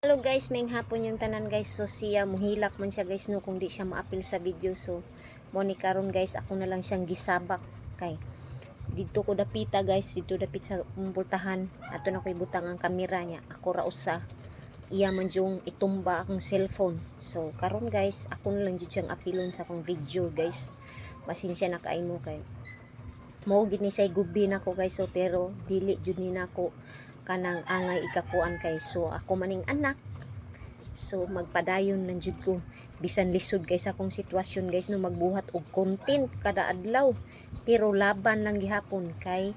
Hello guys, maayong hapon yung tanan, guys. So siya muhilak man siya, guys, no, kung di siya maapil sa video. So mo ni karon, guys, ako na lang siyang gisabak kay didto ko dapita, guys, didto dapit sa pultahan. Ato na ko ibutang ang kamera niya. Ako ra usa. Iya man yung itumba akong cellphone. So karon, guys, ako na lang jud siyang apilon sa akong video, guys. Pasensya na kaayo mo kay mo gid ni say gubi nako, guys, so pero dili jud ni nako kanang angay ikakuan kay so ako maning anak, so magpadayon lang jud ko bisan lisod kay sa akong sitwasyon, guys, no, magbuhat og content kada adlaw, pero laban lang gihapon kay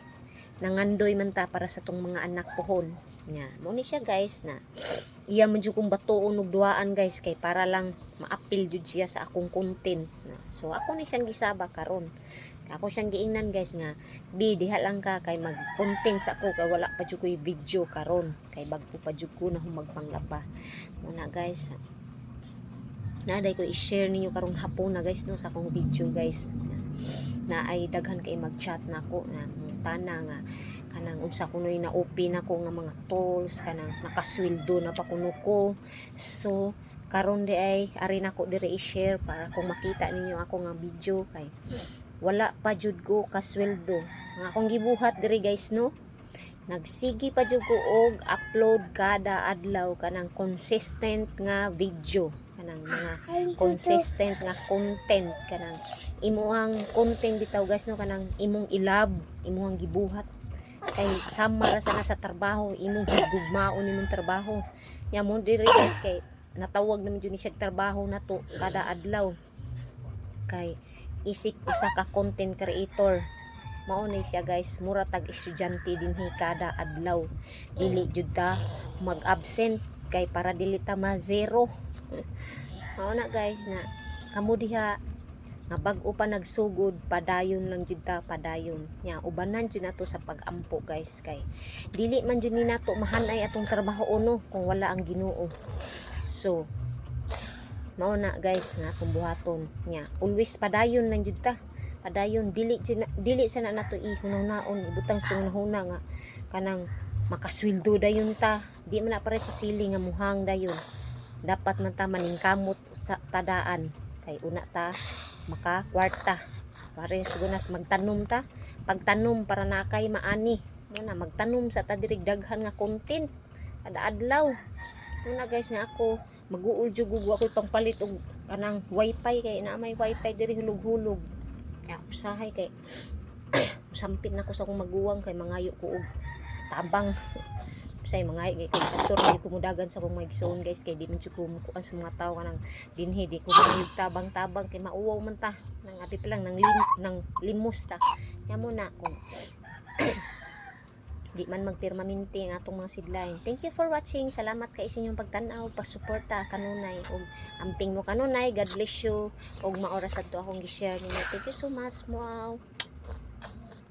nangandoy man ta para sa tong mga anak pohon nya. Mo ni siya, guys, na iya man jud kong batuon og duaan, guys, kay para lang maapil jud siya sa akong content na. So ako ni siyang gisaba karon. Ako siyang giingnan, guys, nga di diha lang ka kay mag content sa ako kay wala pa jud ko'y video karon kay bag-o pa jud ko na magpanglaba muna, guys. Naday ko i-share ninyo karong hapon na, guys, no, sa akong video, guys, na ay daghan kay mag-chat nako na tana nga kanang unsa kunoy na open nako nga mga tools, kanang nakasweldo na pa kuno ko. So karon di ay ari nako diri i-share para kung makita ninyo ako nga video kay wala pa jud ko kasweldo. Ang akong gibuhat diri, guys, no, nagsigi pa jud ko og upload kada adlaw, kanang consistent nga video, kanang mga consistent nga content, kanang imuhang content bitaw, guys, no, kanang imong i-love imuhang gibuhat kay sama ra sana sa trabaho, imong higugmaon imong trabaho nya. Mo diri, guys, kay natawag naman jud ni siya trabaho nato kada adlaw kay isip usa ka content creator, mao ni siya, guys, mura tag estudyante dinhi kada adlaw, dili jud ta mag-absent kay para dili ta ma zero. Mao na, guys, na kamo diha nga bag-o pa nagsugod, padayon lang jud ta, padayon nya. Ubanan jud nato sa pag-ampo, guys, kay dili man jud ni nato mahanay atong trabaho no kung wala ang Ginoo. So mao na, guys, nga akong buhaton nya, always padayon lang jud ta, padayon. Dili jud dili sa na nato ihunahon, ibutang sa hunahuna nga kanang makasweldo dayon ta. Di man na pare sa sili nga muhang dayon. Dapat man ta maningkamot sa tadaan kay una ta maka kwarta. Pare sugunas magtanom ta, pagtanom para na kay maani. Mo na magtanom sa ta diri daghan nga content kada adlaw. Muna, guys, nga ako maguol jud og ako'y pangpalit og kanang wifi kay naa may wifi diri hulog-hulog. Ya usahay kay sampit na ko sa akong maguwang kay mangayo ko og tabang. Usay mangayo kay kay doktor di ko mudagan sa akong maigsoon, guys, kay di man jud ko mukuan sa mga tawo kanang dinhi di ko mangayo tabang-tabang kay mauwaw man ta nang abi pa lang nang limos ta nya. Mo na kung di man magpirmaminti ang atong mga sideline. Thank you for watching. Salamat kay sa inyong pagtan-aw, pagsuporta kanunay ug amping mo kanunay. God bless you ug maoras adto akong gi-share ninyo. Thank you so much. Wow.